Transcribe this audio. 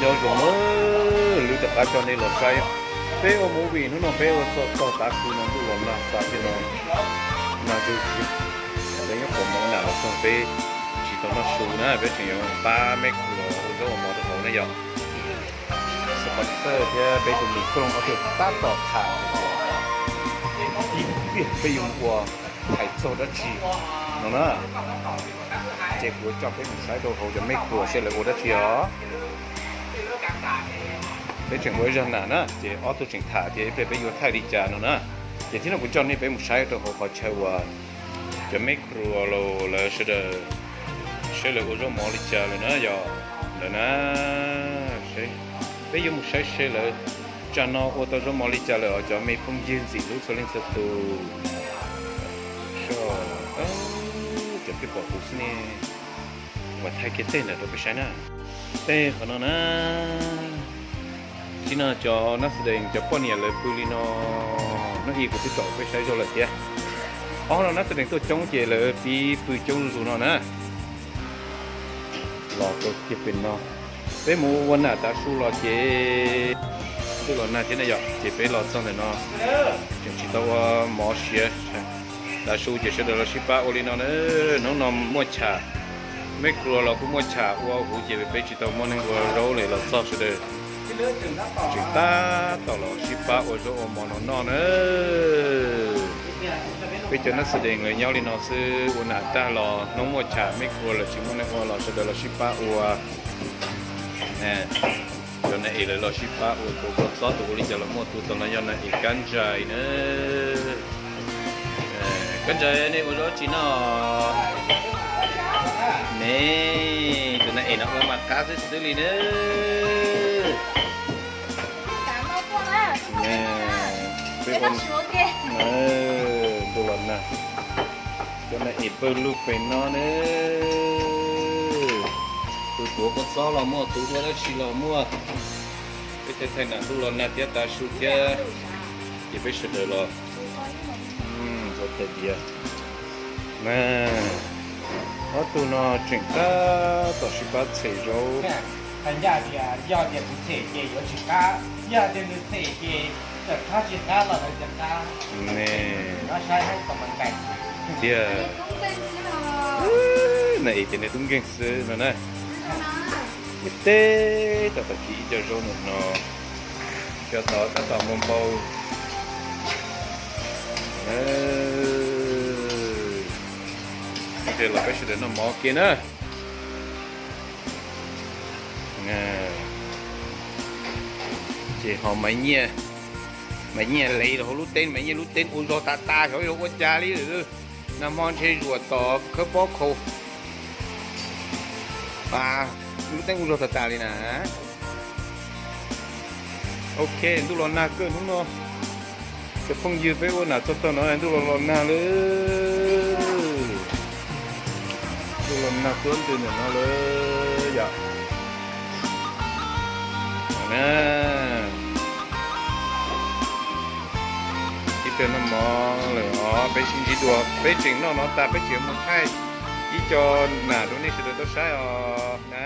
Nyob zoo, lwm tus qab coj nej los saib peb ua movie hnub no peb ua txog txog tav su no ntuj los nag xav thiab no, nag zuj zus. Peb nyob qhov no nag los txog peb tsis tau noj su na, peb tseem yuav pab meb khuas ua zaub ua mov rau hauv na yom. Sponsor thiab peb tus mis kooj ob tug tab tom tham tias peb yuav mus ua hais txog dab tsi no na. Ces kuv coj peb mus saib rau hauv cov meb khuas seb lawv ua dab tsi os. Peb tseem ua ib zag nas na, ces ob tug tseem tham tias ib pliag peb yuav thaij li cas no na. Ces thiab no kuv coj nej peb mus saib rau hauv qhov chaw uas cov meb khuas los lawv sawv daws seb lawv ua zaub mov li cas lawm na yom. Ntawd na, peb yuav mus saib seb lawv tsam no ua tau zaub mov li cas lawm os cov me phooj ywg ntxim hlub txhua leej txhua tus. Cov peb pom kuv xwb ne, uas thaij kiag tej ntawm rau peb saib na. Tej qhov no na, tib no cov nab xadees cov poj niam lawv pw li no, nub i kuv twb tsom peb saib zog lawm thiab. Ob no nab xadees tuaj coob ces lawv pib pw coob zuj zus no na. Los rau kiag pem no, peb mus ua nas tav su los ces twb los nag thiab na yom, ces peb los txog ntawm no tseem tsis tau ua mov siav. Tav su ces sawv daws los sib pab ua li no na. Hnub no muaj cham, meb khuas los kuj muaj cham ua huv ces peb tsis tau muaj neeg ua zaub li, los txog sawv daws tseem tab tom los sib pab ua zaub ua mov no noj na. Peb cov nab xadees lawv nyob li no xwb, ua nas tag los hnub muaj cham meb khuas lawm tsis muaj neeg ua los sawv daws los sib pab ua. Cov nas es lawv los sib pab ua, tus ua kua txob, tus ua li cas los muaj, tus tom no yog nas es kab ntsais na. Kab ntsais nej ua zaub tsi noj? Ne, tus nas es no ua mas qab xwb xwb li na. Ntuj los nag, cov nas es pawg lug pem no na. Tus tuav kua txob los muaj, tus ua dab tsi los muaj. Peb thaij thaij nas, ntuj los nag thiab tav su thiab, ces peb sawv daws los ua thaij tias na, ob tug no tseem tab tom sib pab txhem zaub. Tias na, es ces nws tub nkeeg xwb no na. Ib teb tom tag kis ib co zaub no no, cov tod tab tom npau npau. Ces los peb sawv daws noj mov kiag na. Ces ho Maiv Nyiaj, Maiv Nyiaj lev rau hauv lub teeb, Maiv Nyiaj lub teeb ua zog tas tas, xyov yog ua cas li lawm. Nag hmo ntshe zuam tom khawb pob khau. Lub teeb ua zog tas tas li na. Ok, ntuj los nag kawg hnub no. Cov phooj ywg, peb ua nas txog tog no ntuj los los nag lawm. Ntuj los nag tuab ntws ntawm no lawm yom. Ib pliag noj mov lawm os, peb sib ntsib dua, peb tseem noj no tas peb tseem mus thaij ib co nas rau nej sawv daws tau saib os na.